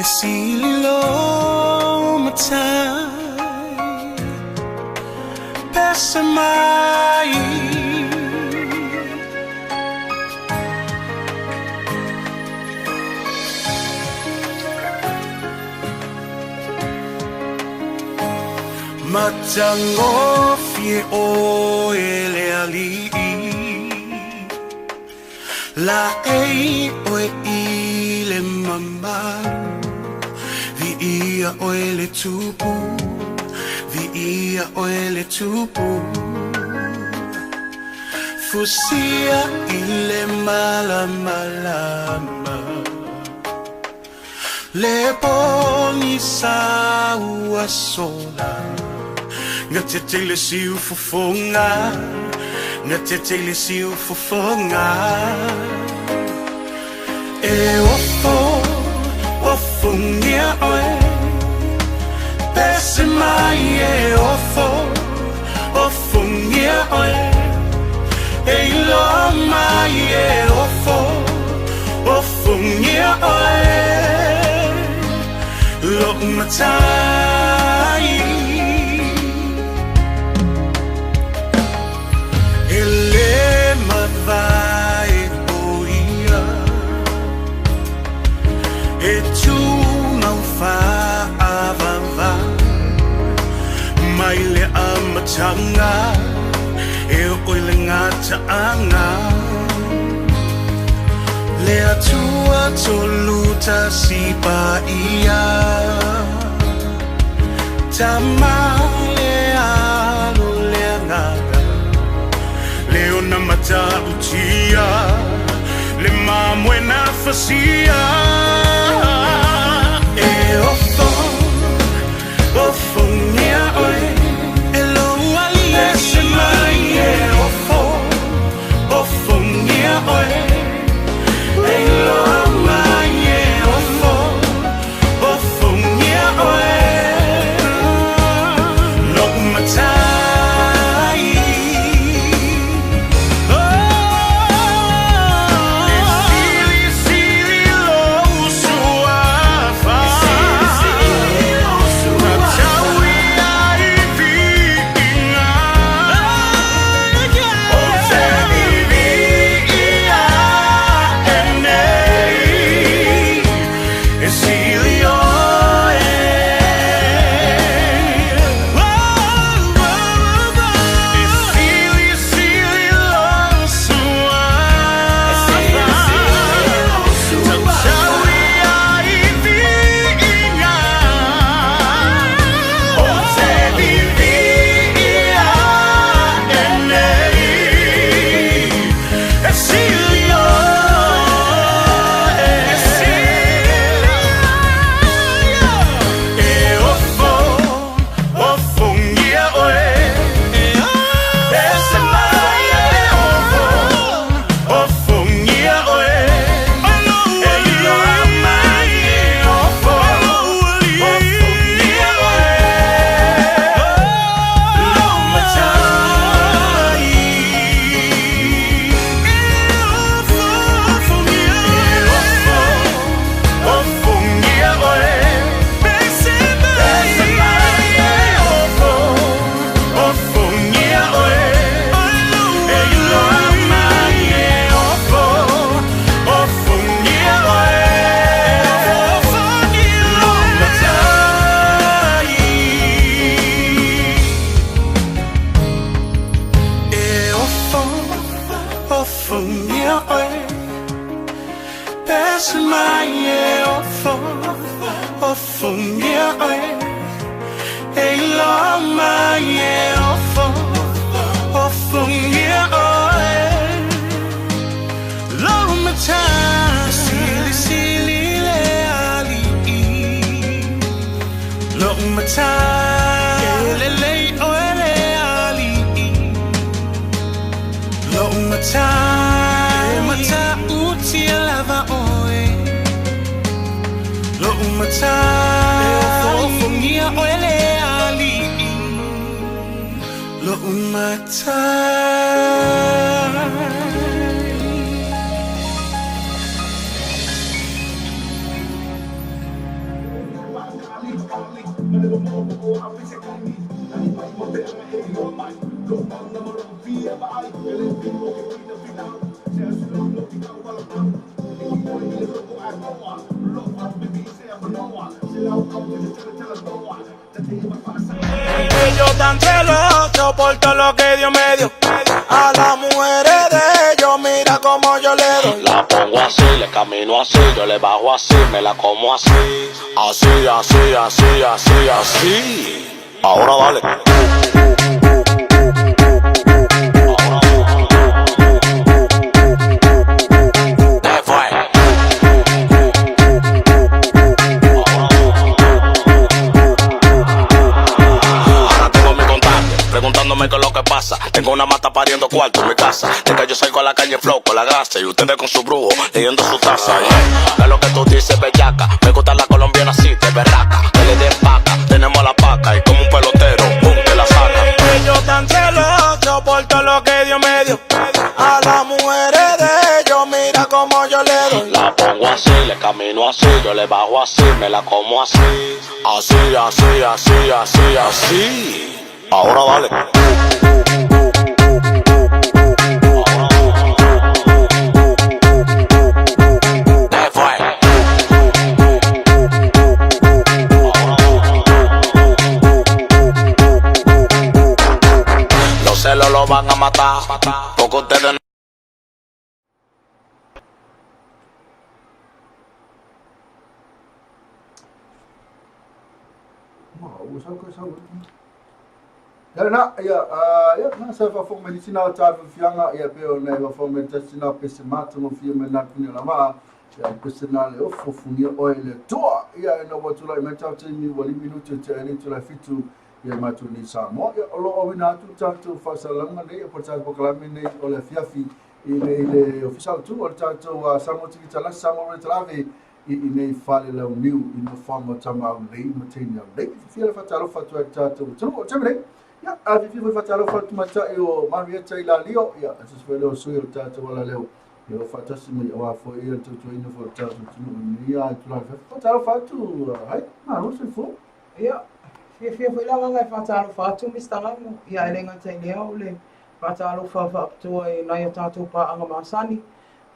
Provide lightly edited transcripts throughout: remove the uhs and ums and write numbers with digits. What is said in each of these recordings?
E sili lo matai pese mai. Matagofie o e le alii La ei oe i le mamalu Viia oe le tupu, viia oe le tupu. Fusia i le malamalama Le pogisa ua sola Gatete le siufofoga, gatete le siufofoga. E ofo, ofogia oe Pese mai e ofo, ofogia oe E iloa mai e ofo, ofogia oe Lo'u matai E lē mavae o ia E tumau faavavau Mai le amataga E oo i le gataaga Le Atua Tolu Tasi Paia Tama le Alo le Agaga Le ona matautia Le mamoe na fasia E ofo, ofogia oe E lou alii Pese mai e ofo, ofogia oe E iloa mai e ofo, ofogia oe Lo'u matai. E silisili lou suafa Tataui ai viiga Ou te viviia ae nei E sili oe. E silisili lou suafa Tataui ai viiga Ou te viviia ae nei E sili oe. E ofo, ofogia oe Pese mai e ofo, ofogia oe E iloa mai e ofo, ofogia oe Lou matai. E ofo, ofogia oe Pese mai e ofo, ofogia oe E iloa mai e ofo, ofogia oe Lou matai. E ofo, ofogia oe Pese mai e ofo, ofogia oe E iloa mai e ofo, ofogia oe Lou matai. Silisili le alii Lou matai. E lelei oe le alii. Lo'u matai. Ellos tan celosos por todo lo que Dios me dio. A las mujeres de ellos, mira cómo yo le doy. La pongo así, le camino así, yo le bajo así, me la como así. Así, así, así, así, así. Ahora dale. Te fue. Ahora tengo mi contacto, preguntándome qué es lo que pasa. Tengo una mata pariendo cuarto en mi casa. De que yo salgo a la calle en flow con la grasa y ustedes con su brujo leyendo su taza. Yeah. ¿Qué es lo que tú dices, bellaca? Me gusta la colombiana así, de berraca. Que le den paca, tenemos la paca y como un pelotero, pum, te la saca. Ellos tan celosos por todo lo que Dios me dio. A las mujeres de ellos, mira cómo yo le doy. La pongo así, le camino así, yo le bajo así, me la como así. Así, así, así, así, así. Ahora dale. Te fue. Los celos lo van a matar, porque ustedes Ua sau ka sau. Ia na, ia, ia, na sa faafofoga mai nisi na o tafiafiaga, ia pe o na e faafofoga mai tasi na pese mata mo fia mai na puni o la maa, ia le pese na le ofofogia oe le Atua. Ia ina ua tulai mai tau taimi ua lima minuti o tea ai le itula e fitu ia i matou nei Samoa. Ia o lo o auina atu le tatou faasalalauga nei, ia po o le tatou polokalame nei o le afiafi i nei le Ofisa Autu o le tatou Samoa TV Talasi, Samoa Radio Talave, i inei fale launiu i nofoaga o tama au nei ma teine au nei. Fiafia le faatalofa atu ai i le tatou atunuu o le taimi nei. Ia, a fiafia foi faatalofa atu tamaitai o Marieta i Lalio, ia, se tasi foi lea o sui o le tatou alaleo, ia o faatasi mai aua foi ia le tautuaina foi o le tatou atunuu i lenei itula afiafi. Faatalofa atu, hai, malo le soifua. Ia, fiafia foi le agaga e faatalofa atu Mister Lago, ia e le gata i lea o le faatalofa faapitoa i nai a tatou paaga masani,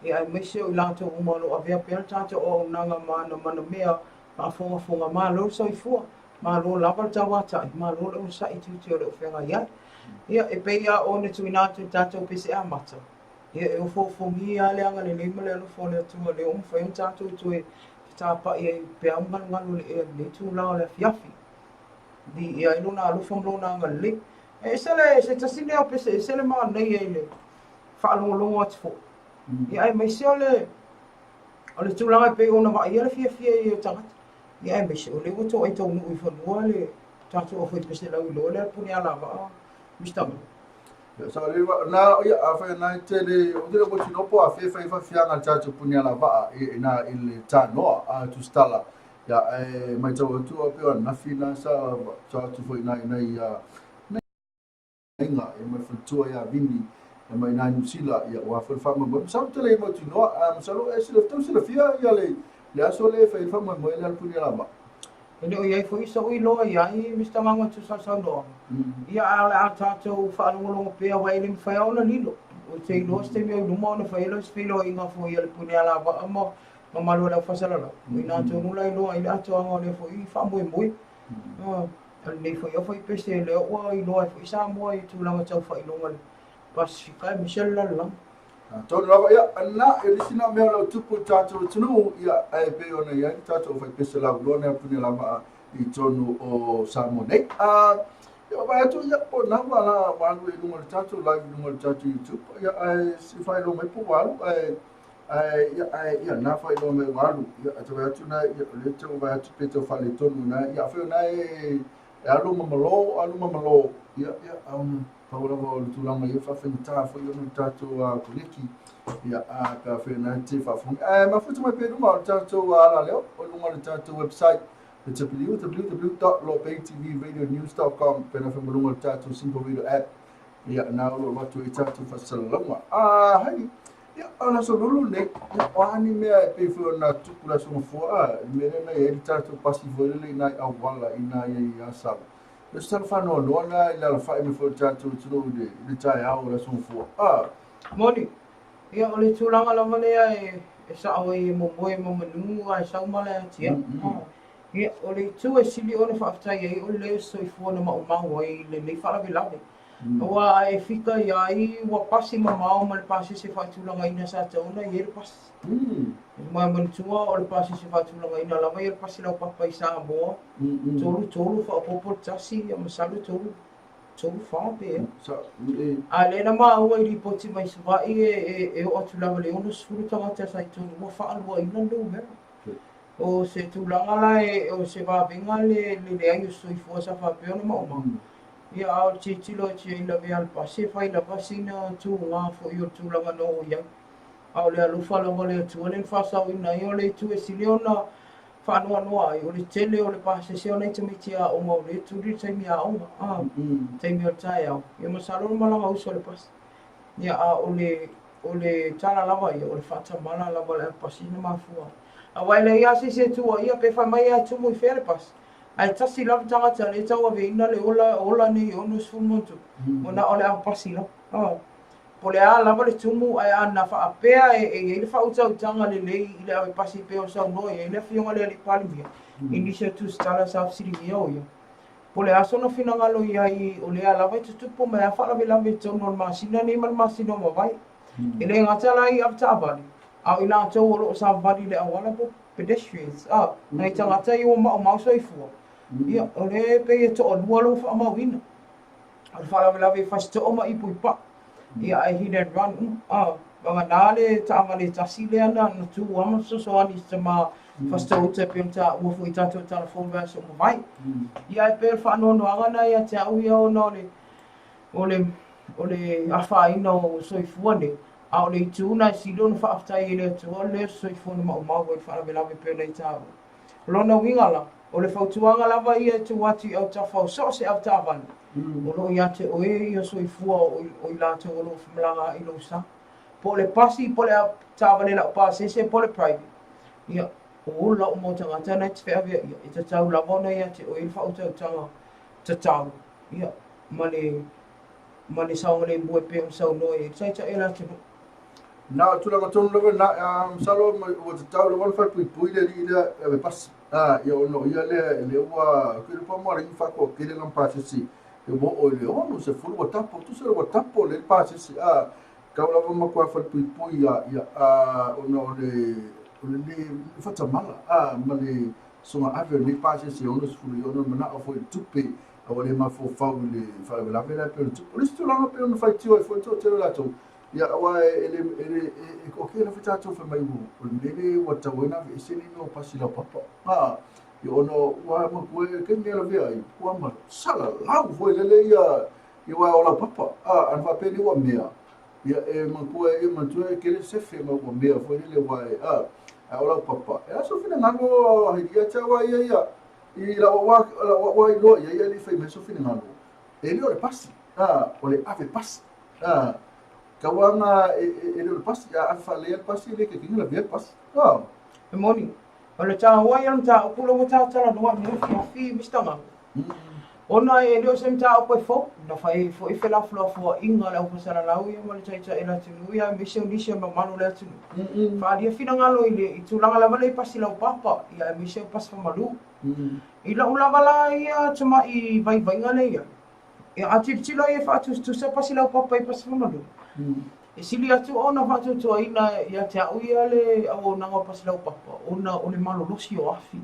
ia aemaise o i latou uma o lo o avea pea le tatou auaunaga ma ana manamea faafogafoga. Malo le soifua, malo lava le tauatai, malo le onosai i tiute o le o feagai ai. Ia, e pei lava ona tuuina atu i le tatou pese amata, ia e ofoofogia lava le agalelei ma le alofa o le Atua lea ua mafai ona tatou toe fetapai ai i peau galugalu o le ea i lenei itula o le afiafi. Viia ai Lona alofa ma Lona agalelei. E ese le, se tasi lea o pese e ese le manaia i le faalogologo atu foi. Ia aemaise o le o le tulaga e pei ona vaaia le fiafia i o tagata. Ia aemaise o lea ua toai taunuu i fanua le tatou aufaipese lauiloa lea le pune alavaa Mister Mo. Ia, sa le wa na ia a fai na te le o te ko tino po a fe fai fa fianga le tatou pune alavaa i na i le tanoa a tusitala. Ia e mai tau atu a pe o nafi na sa sa atu foi na i nei ia aiga ia ma le faletua ia Vini ia ma i ina i Niu Sila ia aua foi le faamoemoe. Masalo tele i mautinoa, a masalo e silafia, tau silafia ia le le aso lea e fai ai le faamoemoe lea a le puni alavaa. E le o i ai foi so'u iloa i ai Mister Gaga tusa saunoaga, ia ae o le a tatou faalogologo pea aua e le mafai lava ona lilo. Ou te iloa se taimi o i luma ona fai ai lea o se feiloaiga foi a le pune alavaa ma mamalu o le aufaisalalao. O i ina tonu la e iloa ai le atoaga o lea foi faamoemoe. O lenei foi aufaipese lea ua iloa ai foi Samoa i tulaga tau faailoga i le Pasefika aemaise le lalolagi. Atonu lava, ia, na, e le isi na mea o lo o tupu i le tatou atunuu, ia, ae pei ona i ai le tatou aufaipese lauiloa nei a Puni Alavaa i totonu o Samoa nei. A, ia, vaai atu, ia, po o na ua ala ua alu i luga o le tatou live i luga o le tatou YouTube, ia, ae se i faailoa mai po ua alu, ae, ae, ia, ae, ia, na faailoa mai ua alu, ia, e tau vaai atu na, ia, o lea e tau vaai atu pe tau faaletonu na, ia, afai o na e, e alu ma malo, alu ma malo, ia, ia, a ona, pau lava o le tulaga ia faafaigata foi ona le tatou koleki, ia, a, pe afai o na e te faafofoga. Ae mafuta mai pea i luga o le tatou alaleo, o luga o le tatou website, le www.lopaytvradionews.com, pena foi ma luga o le tatou Simple Radio app. Ia, na o lo o avatu ai tatou faasalalauga. Ah, hai, ia, o le aso lulu lenei, ia, o a ni mea e pei foi ona tupu i le aso Gafua, ah, le mea lea na i ai le tatou pasi foi lele i nai auala i nai ai Asau. O se tala faanoanoa lena i le alafai mai foi o le tatou atunuu i le, i le taeao o le aso Gafua. Ah. Moni, ia, o le tulaga lava lea e, e sao ai e momoe ma manu ae sau mala e atiae. Ia, o le itu e sili ona faafetai ai o le soifua na maumau ai i lenei faalavelave. Aua a e fika i ai ua pasi mamao ma le pasese faatulagaina sa tatau ona i ai le pasi. Ma e manatua o le pasese faatulagaina lava ia le pasi laupapa i Samoa, 3 3 faaopoopo le 1, ia masalo 3 3 4 pe ea. A o lea na maua i lipoti mai Savaii e oo atu lava i le 60 tagata sa i totonu ua faaluaina le numera. O se tulaga la e, o se vavega le leai o se soifua sa faapea ona maumau. Ia, a o le tilotilo atu i ai i lavea a le pasi, e fai lava sina tuga foi o le tulaga na oo i ai. A o le alofa lava o le Atua lea na faasaoina ai, o le itu e sili ona faanoanoa ai, o le tele o le pasese o nai tamaiti aoga o lea e tuli le taimi aoga, a, taimi o le taeao. Ia masalo o le malaga uso a le pasi. Ia, a o le O le tala lava ia, o le faatamala lava o le avepasi na mafua ai. Aua e leai lava se isi e tuuaia pe fai mai lava e tumu i fea le pasi, ae tasi lava le tagata lea e tauaveina le ola, ola nei e 60 ma ona tupu, ua na o le avepasi lava. Oh. Po o le a lava le tumu, ae ana faapea e, e i ai le faautautaga lelei i le avepasi pei ona saunoa i ai le Afioga i le Alii Palemia, i nisi o tusitala sa fesiligia o ia, Po o le a sona finagalo i ai, o lea lava e tutupu mai a faalavelave i totonu o le masina nei ma le masina ua mavae. E le gata la i avetaavale, a o i latou o lo o savavali i le auala po o pedestrians, a, nai tagata ia ua maumau soifua, ia, o lea e pei e toalua lou faamauina. O le faalavelave i Fasito'o ma Ipu i Pa'u, ia ae hit and run uma, a, vagana le taavale e tasi lea na tu lava ma fesoasoani i se tama Fasito'o uta e pei ona taua foi i tatou tala fou i le vaiaso ua mavae. Ia ae pei o le faanoanoaga lena ia te au ia ona o le o le o le afaina o soifua nei, a o le itu lena e sili ona faafetai ai i le Atua o le soifua na maumau ai i le faalavelave e pei ona e taua. O lona uiga la, o le fautuaga lava ia e tuu atu i autafa o so o se avetaavale, o lo o ia te oe ia soifua o i latou o lo o malaga ai i lou sa. Po o le pasi, po o le taavale laupasese, po o le private, ia, o ola uma o tagata na e te feaveaia, e tatau lava ona ia te oe le faautautaga tatau, ia, ma le, ma le saogalemu e pei ona saunoa i ai le Taitai o le atunuu. Na o tulaga tonu lava na, a masalo ua tatau lava ona falepuipui le alii lea e ave pasi. A, ia ona o ia lea e le ua, ke le pa mo le whako kele ngam pasese e ua oo i le 60 ua tapo, tusa ua tapo le pasese a, Tau lava matua falepuipui ia ia a ona o le o le le faatamala a ma le soga ave o lenei pasese 66 le manao foi i le tupe a ua le mafaufau i le faalavelave la e pei ona tupu. O le isi tulaga pei ona faitio ai foi le toatele o latou ia aua e le e le e toatele lava tatou fai mai o le mea lea ua tatau ai ona aveese nei mea o pasi laupapa a ia ona ua matua e taimi e lavea ai ua ma salalau foi lele ia Ia aua o laupapa, a, ana faapea nei ua mea, ia e manatua e, ia manatua e kele sefe ma ua mea foi lele aua e, a, a o laupapa, e a sou finagalo Heidi ia te au a ia ia, i lau au a, lau au a iloa i ai ae le i fai mai sou finagalo, e le o le pasi, a, o le ave pasi, a, tau lava na e, e, e le o le pasi, a ave faaleleia le pasi, e le ikaika ina lavea le pasi, a. E moni, o le taua ia o le mataupu lea ua ta talanoa i lenei afiafi, Mister Ngau. Ona e le o se mataupu e fou, na fai ai foi felafolafoaiga a le aufasalalau ia ma le taitai o le atunuu ia aemaise o nisi o le mamalu o le atunuu. Faaalia finagalo i le i tulaga lava lea i pasi laupapa ia aemaise o pasi faamalu. I lou lava la ia tamai vaivaiga lea i ai, ia a tilotilo ai e faatusatusa pasi laupapa i pasi faamalu, e sili atu ona faatuatuaina ia te au ia le auaunaga o pasi laupapa ona o le malolosi o afi.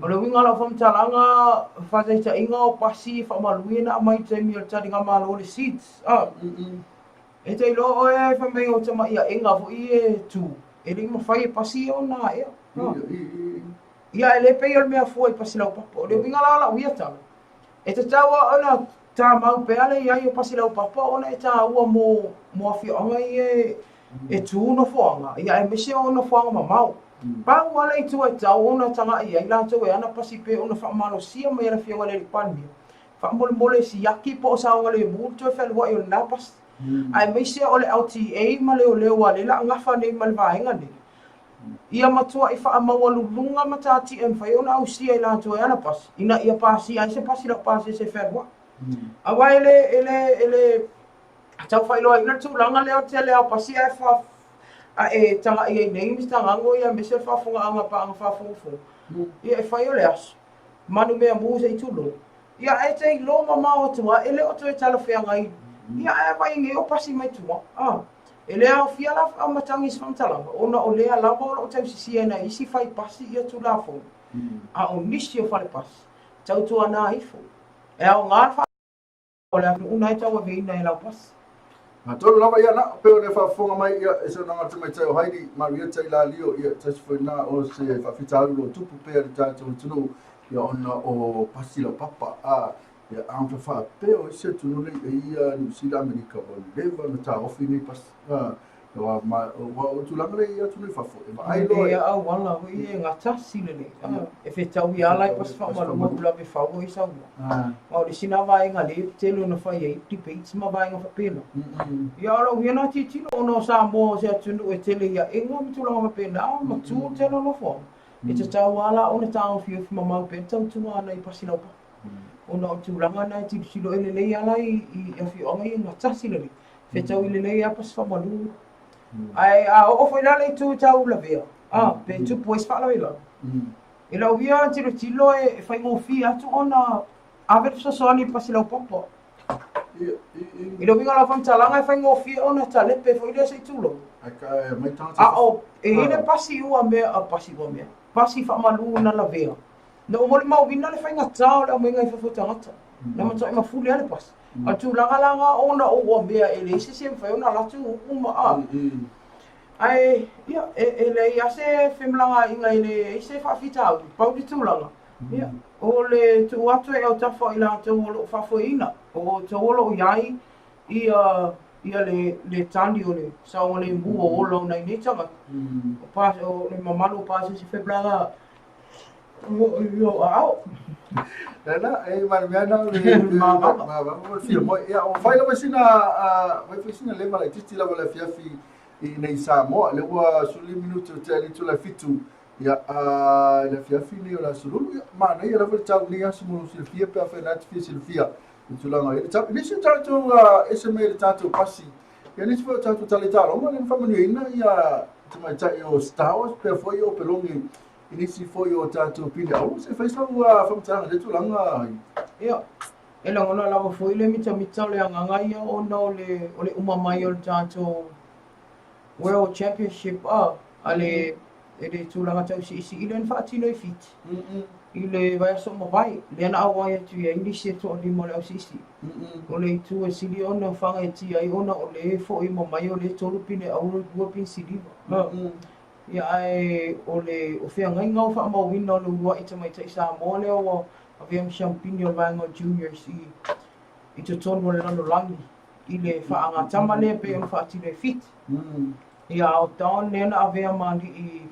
O le uiga o lau faamatalaga, faataitaiga o pasi faamalu ia na aumai i le taimi o le taligamalo o le SIDS. Ah. E te iloa oe fai mai o tamai aega foi e tu, e le i mafai e pasi ia ona aea. Ah. Ia e le pei o le mea fua i pasi laupapa. O le uiga la o lau ia tala, e tatau lava ona tamau pea le i ai o pasi laupapa ona e taua mo, mo afioaga ia e, e tu nofoaga, ia aemaise o nofoaga mamao. Pau lava le itu e tatau ona tagai i ai latou e ana pasi pe ona faamalosia mai e le Afioga i le Alii Palemia. Faamolemole siaki po o saogalemu le toe fealuai o lena pasi. Aemaise o le LTA ma leoleo a lea la a gafa nei ma le vaega nei. Ia matuai faamaualuluga matatia e mafai ona ausia e latou e ana pasi, ina ia pasia ai se pasi laupasese e fealuai. Aua e le, e le, e le tau faailoaina le tulaga lea o le tele lava o pasi ae fa, ae tagai ai nei Mister Gago ia aemaise le faafofogaaga a paaga faafogafoga. Ia e fai o le aso, manu mea mu se i tulou. Ia ae te iloa mamao atu lava, e le o toe talafeagai. Ia ae vaai nei o pasi mai tua. A, e le aofia la faamatagi i se faamatalaga, ona o lea lava o lo o tausisia e nai isi fai pasi ia Tulafono, a o nisi o fale pasi, tautuana ifo. E aoga le o le atunuu na e tauaveina e lau pasi. Atonu lava ia na, pei ona e faafofoga mai ia e saunoaga a le tamaitai o Heidi Marietta Ilalio, ia tasi foi na o se faafitauli o lo o tupu pea i le tatou atunuu ia ona o pasi laupapa. A ia a faapea o isi atunuu nei e ia Niu Sila Amerika ua leva ona taofi nei pasi. A Aua ma, ua o tulaga lea i atunuu i fafo, e vaai loa. E auala foi e gatasi lelei. E fetaui lava la i pasi faamalu ua lave fau ai sau. A o le isi na vaega lea e tele ona fai ai debates ma vaega faapena. Ia o lou ia na tilotilo ona o Samoa o se atunuu e tele i aega ma tulaga faapena, matu le tele o nofoaga. E tatau lava la ona taofiofi mamao pea le tautua ana i pasi laupapa. Ona o tulaga na e tilotilo e lelei lava la i afioaga ia e gatasi lelei. Fetaui lelei lava pasi faamalu. Ae a oo foi la le itu tau lavea, a, pe tupu ai se faalavelave, i lau ia tilotilo e faigofie atu ona ave le fesoasoani i le pasi laupapa. I le uiga o lau faamatalaga e faigofie ona talepe foi lea se i tulou. A o, e i ai le pasi ua mea, a pasi ua mea, pasi faamalu na lavea. Na ou molimauina le faigata o le aumaiga i fafo o tagata. Na matuai mafuli lava le pasi. A o le tulaga la lena ona o ua mea e leai se isi e mafai ona alu atu uma a. Ae, ia, e leai lava se femalagaaiga e leai se faafitauli, pau le tulaga, ia, o le tuu atu e autafa o i latou o lo o faafoeina, o outou o lo o i ai ia ia le le tali o le saogalemu o ola o nai nei tagata, o pa, o le mamalu o pasese femalagaai. Lena, e mai mea na le mama. Mama fia moi. Ia, o fai lava sina fai foi sina leva laitiiti lava le afiafi i nei Samoa. Le ua 15 minuti o te ali tula 7. Ia, le afiafi nei o le aso Lulu. Ia, manaia lava le tau nei aso mo lou silafia pe afai na te fia silafia i tulaga i le tau. Nisi o tatou ese mai le tatou pasi. Ia, nisi foi o tatou tala i taaloga, le na faamanuiaina ia tamaitai o Star Wars pea foi o Pelogi i nisi foi o tatou pine auro, se i fai sau faamatalaga i lea tulaga. Ia, e lagona lava foi le mitamita o le agaga ia ona o le, o le uma mai o le tatou World Championship a, a le, e le tulaga tau siisii lea na faatino i Fiti i le vaiaso ua mavae, lea na auai atu i ai nisi e toalima o le au siisii. O le itu e sili ona fagaetia ai ona o lea e foi uma mai o lea e tolu pine auro, lua pine siliva. Ia ae o le o feagaiga o faamauina o le uluai tamaitai Samoa lea ua avea ma siampini o le vaega o Juniors i i totonu o le lalolagi i le faagatama lea pei ona faatino e Fiti. Ia a o Don lea na avea ma alii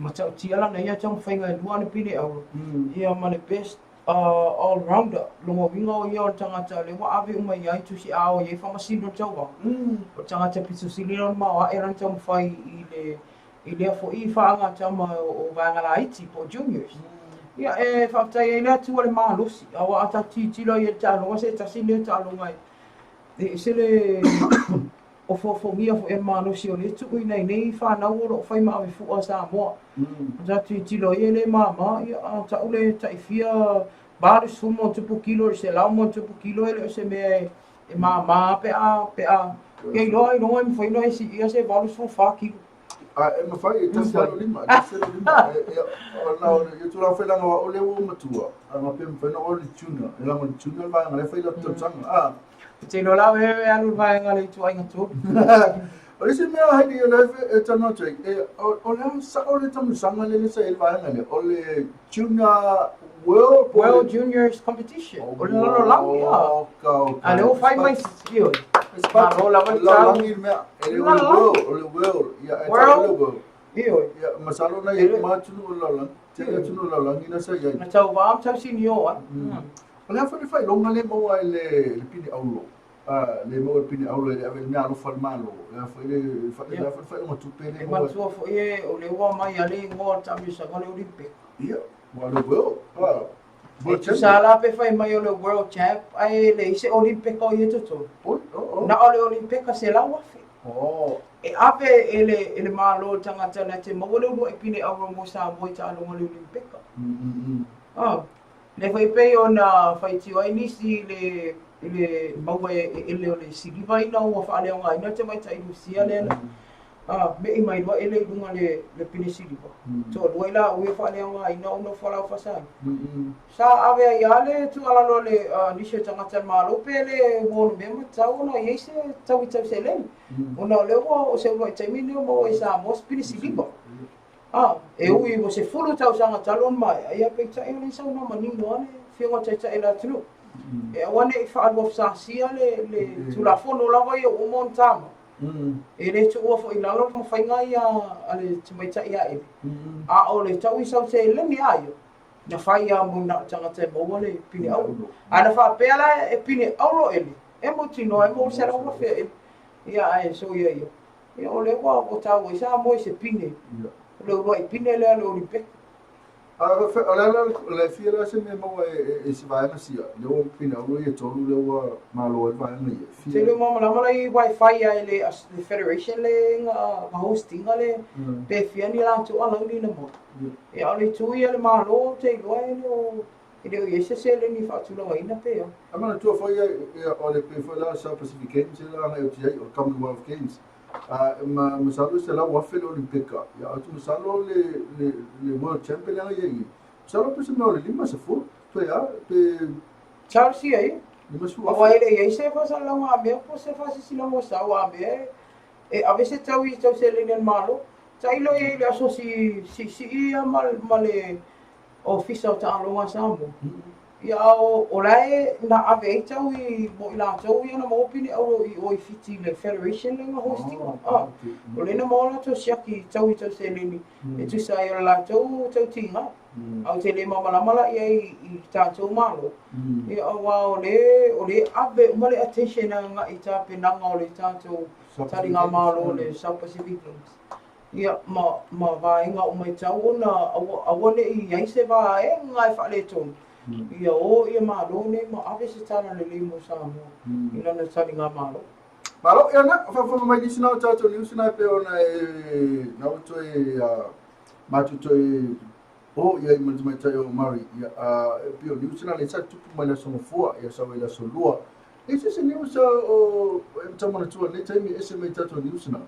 matautia lana ia taumafaiga e lua ana pine auro ia ma le best all rounder lona uiga o ia o le tagata lea ua ave uma i ai tusi aao i ai faamasino le tauvaga. O le tagata pito sili ona maoae lana taumafai i le i lea foi faagatama o vaega laiti po o juniors. Ia e faafetai ai le Atua i le malosi aua a tatou tilotilo i ai i le taaloga se tasi lenei o taaloga e ese le ofoofogia foi e le malosi o lea e tuuina ai nei fanau o lo o fai ma avefua a Samoa. A tatou tilotilo ai e le mama, ia a tau le tai fia 80+ kilo i le 100+ kilo e le o se mea e mama pe a pe a ia iloa ailoga e mafai ona e siia se 84 kilo. A e mafai e tasi alo lima, e tasi alo lima. E, ona o le tulaga foi leaga o lea ua ou matua, a na pe mafai ona o le junior, e leaga o le junior le vaega lea e fai lau tausaga. A. Ou te iloa la oe e alu i le vaega le ituaiga tolu. O le isi mea Heidi o lea e talanoa atu ai, e, o le a sao le taamilosaga lea sa i ai le vaega lea, o le Junior World po o le World Juniors Competition. O le lalolagi, ia. Oka, oka. A lea ua fai mai, ioe. Malo lava le tau. Lalolagi le mea. E le o le World, o le World. Ia, e tau o le World. Ioe. Ia, masalo na i uma atunuu o le lalolagi. Tele atunuu o le lalolagi na sa i ai. Na tauva ma tausinio ai. O le a foi le faailoga lea e maua ai le pine auro, lea e maua ai le pine auro e le ave i le meaalofa a le Malo, o le a foi le le a foi le faailoga tupe lea e maua ai? E manatua foi o lea ua aumai lava le igoa o le taamilosaga o le Olympic. Ia, ua le World, World Champion. E tusa la pe fai mai o le World Champ ae leai se Olympic o i ai totonu. Oi, oh, oh. Na o le Olympic 100,000. Oh. E ave e le, e le Malo le tagata na te maua le uluai pine auro mo Samoa i taaloga o le Olympic. Ah. Lea foi pei ona faitio ai nisi i le, i le maua e ele o le siliva ina ua faaleaogaina le tamaitai Lusia lea na me'i mai loa ele i luga le, le pine siliva. Toalua i laua ia faaleaogaina ona o fualaau faasaina. Sa ave ai lava le tuualalo a le, a nisi o tagata a le Malo pe le ua onomea ma tatau ona i ai se taui tau seleni. Ona o lea ua oo se uluai taimi lenei ua maua i Samoa se pine siliva. A, e ui ua 10 tausaga talu ona maea, ia peitai o lea e saunoa manino lava le Afioga i le Taitai o le atunuu. E aua ne i faaluafesasia le, le Tulafono lava ia ua uma ona tamau. E le tuua foi i lalo le faiga ia a le tamaitai ia Eli. A o le tau i sau seleni a ia, na fai lava mo na o le tagata e maua le pine auro. A na faapea la e pine auro Eli, e mautinoa e maua le $100,000 a Eli. Ia ae soia ia. Ia o lea ua ua taua ai Samoa i se pine. O le uluai pine lea a le Olympic. A o le a la le fia la se mea maua e se vaega sia, lea ua pine auro ia tolu lea ua malo ai le vaega ia. Fia. Te leo malamalama la i wifi ai le le federation le nga nga hostinga le pe fia ni latou alauni na maua. Ia o le itu ia le malo te iloa e le o e le o i ai se seleni faatulagaina pe a. A manatua foi ia o le pei foi la South Pacific Games ia la agai atu i ai o le Commonwealth Games. A ma masalo e 100,000 le Olympic-a. Ia ou te masalo le le le World Champion lea e i ai nei. Masalo pe se mea o le 50 pe a pe Charles ia ia. 50,000. Aua e le i ai se faasalalauga a mea po o se faasilasilaga o sau a mea e ave se tau i tau seleni a le Malo. Tailo i ai i le aso siisii ia ma ma le Ofisa o Taaloga a Samoa. Ia a o la e na ave ai tau i mo i latou ia na maua pine auro i o i Fiti i le Federation lea na host ina. Ah, o lea na maua latou siaki tau i tau seleni e tusa ai o le latou tau tiga. A ou te le malamalama la i ai i tatou Malo. Ia aua o le o le ave uma le attention agai i tapenaga o le tatou taligamalo o le South Pacific Games. Ia, ma, ma vaega uma e tatau ona aua, aua ne i i ai se vaega e faaletonu, ia o ia Malo nei ma ave se tala lelei mo Samoa i lana taligamalo. Malo, ia na, faafofoga mai nisi na o tatou news na e pei ona e na ua toe matou toe o i ai ma le tamaitai o Murray, ia, e pei o news na lea sa tupu mai le Aso Gafua, ia sau ai le Aso Lua. E se se news o e tau manatua nei taimi e ese mai tatou news na.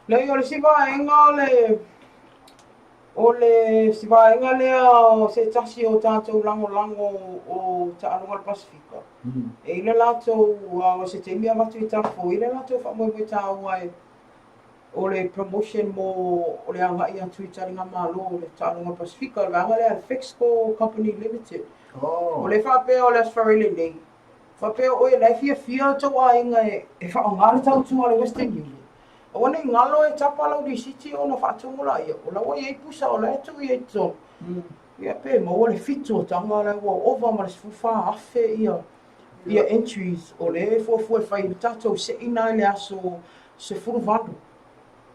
Leai, o le isi vaega o le o le isi vaega lea o se tasi o tatou lagolago o taaloga o le Pasefika. E i le latou, o se taimi avatu i Tafo, e i le latou faamoemoe taua e o le promotion mo o le agai atu i taligamalo o le taaloga o le Pasefika, o le vaega lea a le Fexco Company Limited. Oh. O le faapea o le Aso Faraile nei, Faapea oe la e fiafia tou aiga e faaaoga le tautua a le Western Union. Aua ne i galo e tapa lau lisiti ona faatumu laia, o la ua i ai pusa o la e tuu i ai i totonu. Ia pe maua le 7 o taga la ua ova ma le 14,000 ia ia entries o lea e fuafua e fai i le tatou seina i le aso 18.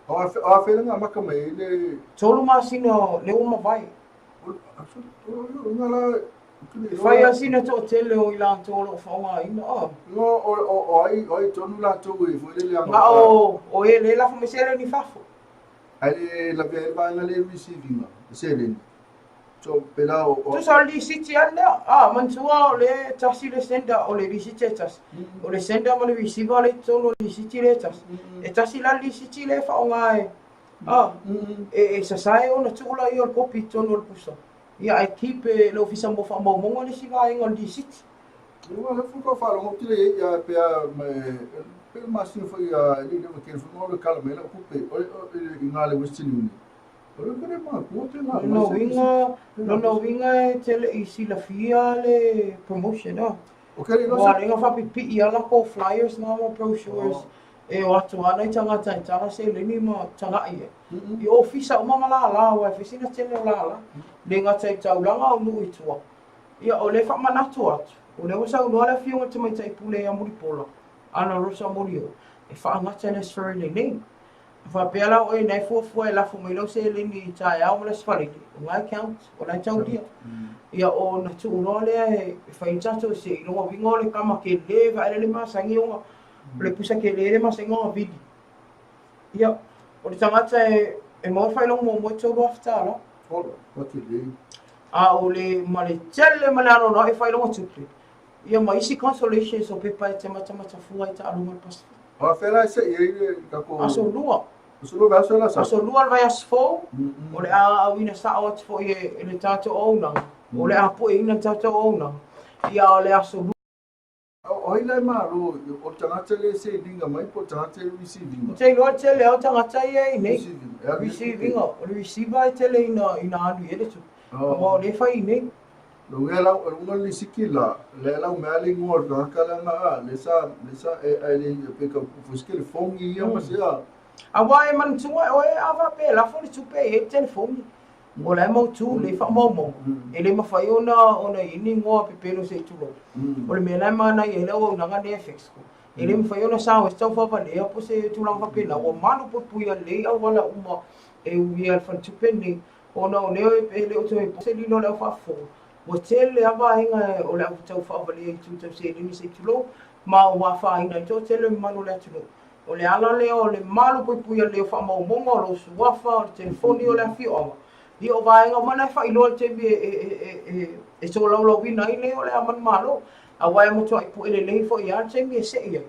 O a fea le amata mai ai le 3 masina lea ua mavae. O la E fai lava sina toatele o i latou o lo o faaaogaina. Oh. No, o ai, o ai tonu latou e foi lele anga. Ma o, o e le lafo mai seleni fafo. Ai le lavea ai le vaega le receiving le seleni. So, pe la o... Tusa o le lisiti lava lea. Ah, manatua o le tasi le sender, o le lisiti e tasi. O le sender ma le receiver le i totonu o le lisiti le e tasi. E tasi la le lisiti le e faaaoga e, ah, e sasae ona tuu laia o le kopi i totonu o le pusa. Ia ae keep e le Ofisa mo Faamaumauga le isi vaega o le lisiti. Ua le fuka faalogo atu le ia pe a me pe masina foi a le le kele foi mo le kala mai la kupe o i ngā le Western Union. O le kere ma ku te ngā Lona uiga, lona uiga e te le i silafia le promotion a. O kere Ua lenga faapipii a lako flyers nga ma brochures e o atu ana i tagata e tala seleni ma taga'i ai. I ofisa uma ma lala aua e fai sina tele o lala. Le gata i taulaga o nuu i tua. Ia, o lea e faamanatu atu, o lea ua saunoa le Afioga i le Tamaitai Pule ia Mulipola, Ana Rosa Molioo, e faagata i le Aso Faraile nei. A faapea la oe na e fuafua e lafo mai lau seleni i taeao ma le Aso Faraile, o na e count, o la e taulia. Ia ona tuu loa lea e fai ai tatou seiloga uiga o le tama tele vaele le masani ona o le pusa tele le masani ona vili. Ia, o le tagata e maua le faailoga muamua e $3,000. Ola, ua tele. A o le ma le tele ma le anoanoai o faailoga tupe, ia ma isi consolations o pepa e te matamatafua ai taaloga a le Pasefika. A fea la e sei ai le tatou Aso Lua. Aso Lua vaiaso la sa. Aso Lua le vaiaso fou, o le a auina sao atu foi e le tatou auaunaga, o le a pueina le tatou auaunaga, ia o le Aso Lua. O ai la e malo, o le tagata lea e sending mai po o le tagata e receiving? Ou te iloa e tele lava tagata ia e i inei. Receiving, o le receiver e tele ina alu i ai le tupe. Aua o lea e fai i inei. Luga lau luga le siki la le lau mea le ngoa le tagata la nga le sa le sa e ai le pe ka fo le fongi ia ma se a. Aua e manatua oe a faapea e lafo le tupe e i ai le telefoni. O la e mautu lelei faamaumauga, e le mafai ona i ai ni igoa pepelo se i tulou. O le mea la e manaia ai le auaunaga lenei a Fexco, e le mafai ona sao ai se taufavalea po o se tulaga faapena, ua malupuipuia lelei auala uma e uia e le faletupe lenei, ona o lea e le o toe po se lilo o le au faafofoga, ua tele lava vaega o le au taufaavalia i itu tau seleni se i tulou, ma ua afaina ai le toatele o le mamalu o le atunuu. O le ala lea o le malupuipuia lelei o faamaumauga, o lou suafa, o le telefoni, o le afioaga, ia o vaega uma na e faailoa i le taimi e tolaulauina ai lea o le a manumalo. Aua e matuai pue lelei foi lava le taimi e sei ai.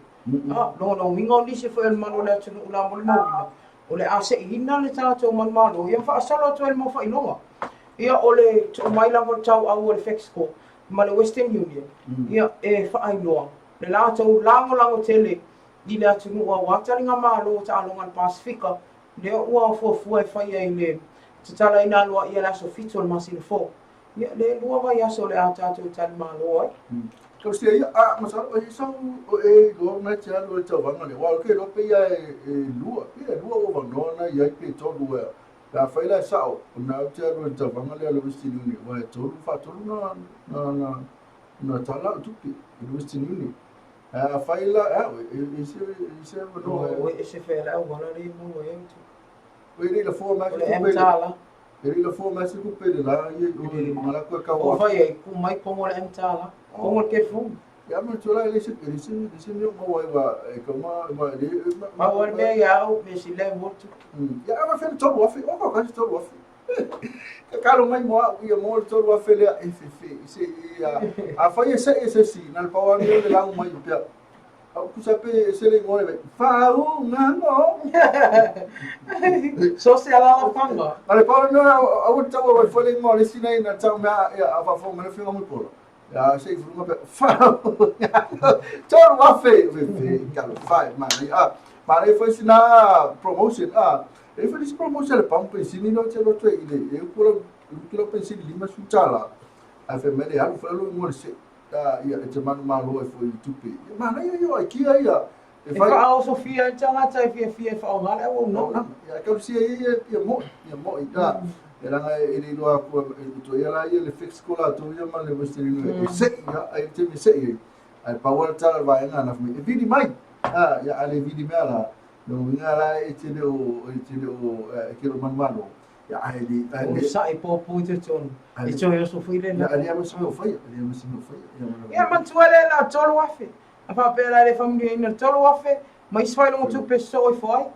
A, lona uiga o nisi foi o le mamalu o le atunuu la molimauina, o le a seiina le tatou manumalo, ia ma faasolo atu ai le mau faailoga. Ia o le tuu mai lava o le tauau o le Fexco ma le Western Union, ia e faailoa le latou lagolago tele i le atunuu aua taligamalo o taaloga a le Pasefika lea ua fuafua e faia i le tatalaina aloaia i le aso 7 o le masina fou. Ia, le lua vaiaso o le a tatou talimalo ai. Tausia ia, a, masalo, e sau o e iloa na te alu e tauvaga lea. Aua ou te iloa pei lava e lua, pei e lua ou avanoa na i ai pe tolu ea. Pe afai la e sao, o lena ou te alu i le tauvaga lea a le Western Union, aua e tolu, faatolu na tala au tupe i le Western Union. Ae afai la, e au, e se e se avanoa. Ua ese foi le auala lea e maua ai au tupe. Ua le lafoa mai O le M-Tala. E le lafoa mai se tupe le la ia i o le mangalako e kau. O fai ai, ku mai kongo le M-Tala. Kongo le telefoni. Ia ma tula le se le se le se mea maua ai wa e kau ma ma le ma o le mea ia au me si le motu. Ia ama fe 3000, o ka ka 3000. Ka kalo mai mo au ia mo le 3000 lea e fe fe se ia a fai e se e se si na le pawa ni le lau mai pia. Au kusa pe se le ngoa le faauga ngo. So se ala la fanga. Na le pawa no au tau au foi le ngoa le sina ina tau mea ia a fa fo me le mo polo. Ia se i furunga pe faauga. 3000 fe fe kalo fai ma ni a. Ma le foi sina promotion a. E foi si promotion le pam pensini no te loto i le e kula kula pensini lima su tala. A fe me le alu foi lo ngoa le se ia e te manumalo ai foi i tupe. Ia manaia ia o aikia ia. E faaosofia ai le tagata e fiafia e faaaoga le auaunaga. Ia tausia ia ia ia mo'i, ia mo'i ta. E leaga e le iloa atu e to ia la ia le fix ko latou ia ma le Western Union e se'i ia ai le taimi e se'i ai. Ae pau lava le tala a le vaega na fai mai e vili mai. A ia a le vili mea la, lona uiga la e te le o e te le o e te le o manumalo. Ia ae le ae le sa'i popo i totonu. E toe oso foi le Ia ale ma se mea o faia, ale ma se mea o faia. Ia manatua le la 3000. A faapea la e le faamanuiaina le 3000 ma isi faailoga tupe sosoo ifo ai.